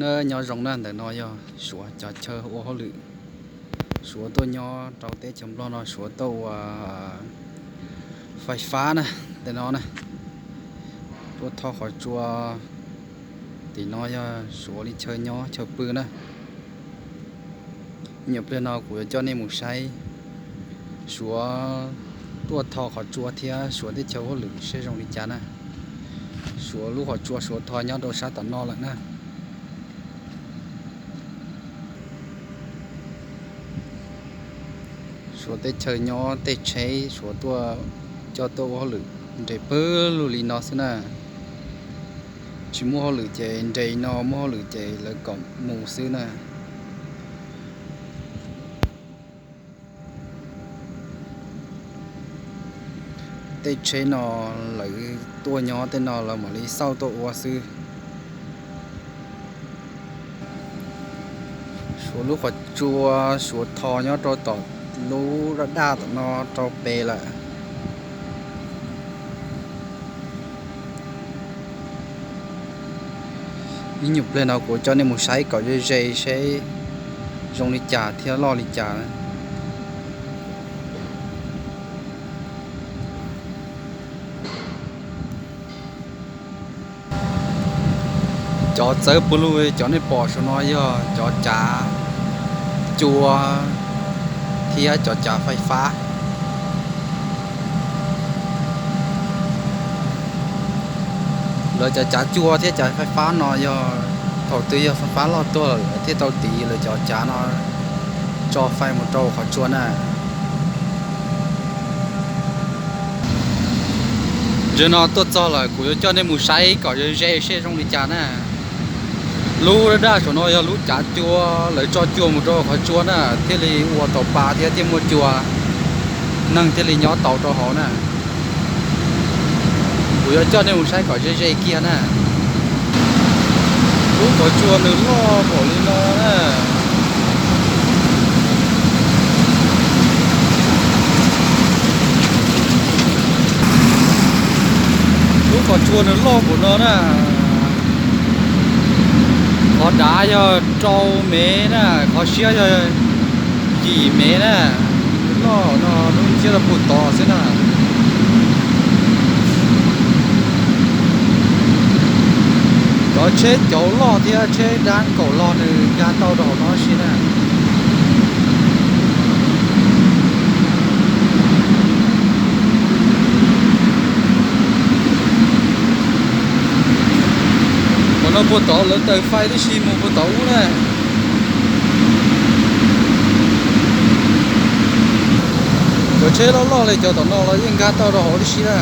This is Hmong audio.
Nyob zoo na, ntawm no yog Suav cov chaw ua hauj lwm. Suav tuaj nyob rau teb chaws Nplog no Suav tuaj ua fais fab na, ntawm no na, tuaj tho qhov tsua. Tim no yog Suav li chaw nyob chaw pw na. Nyuam pliag no kuv yuav coj nej mus saib Suav tuaj tho qhov tsua thiab Suav teb chaws hauj lwm seb zoo li cas na. Suav lub qhov tsua Suav tho nyob rau sab tom no lawm na. Suav teb chaws nyob tej tsheb Suav tuaj coj tuaj ua hauj lwm nres pawg lug li no xwb na. Tsis muaj hauj lwm ces nres no, muaj hauj lwm ces lawv kom mus xwb na. Tej tsheb no lawv tuaj nyob tej no lawv mam li xauj tuaj ua xwb. Suav lub qhov tsua Suav tho nyob rau tom lub daj daj tom no rau pem lawm. Ib nyuag pliag no kuv coj nej mus saib kom ze ze seb zoo li cas thiab loj li cas. Cov txawv puv lug cov nej pom saum no yog cov cav cua thiab cov cav fais fab. Lawv cov cav cua thiab cav fais fab no yog thaum twg yog fais fab loj tuaj lawm lawv thiaj tau tiv lawv cov cav no tso fais mus rau qhov tsua na. Zaum no tuaj txog lawm kuv yuav coj nej mus saib kom ze ze seb zoo li cas na. Lub daj daj saum no yog lub cav cua, lawv tso cua mus rau qhov tsua na thiaj li ua tau pa thiab thiaj muaj cua, neeg thiaj li nyob tau rau hauv na. Kuv yuav coj nej mus saib kom ze ze kiag na. Lub qhov tsua nws loj npaum li no na. Lub qhov tsua nws loj npaum no na. Qhov dav yog rau mev na, qhov siab yog yim mev na. Loj no lub ntsia rau puag tod xwb na. Cov tsheb cauv loj thiab tsheb dab kaum log nws nkag tau rau hauv no si na. Qhov no puag tod lawv taws fais tib si mus puag tod ub na. Cov tsheb loj loj li cov tom no los yeej nkag tau rau hauv tib si na.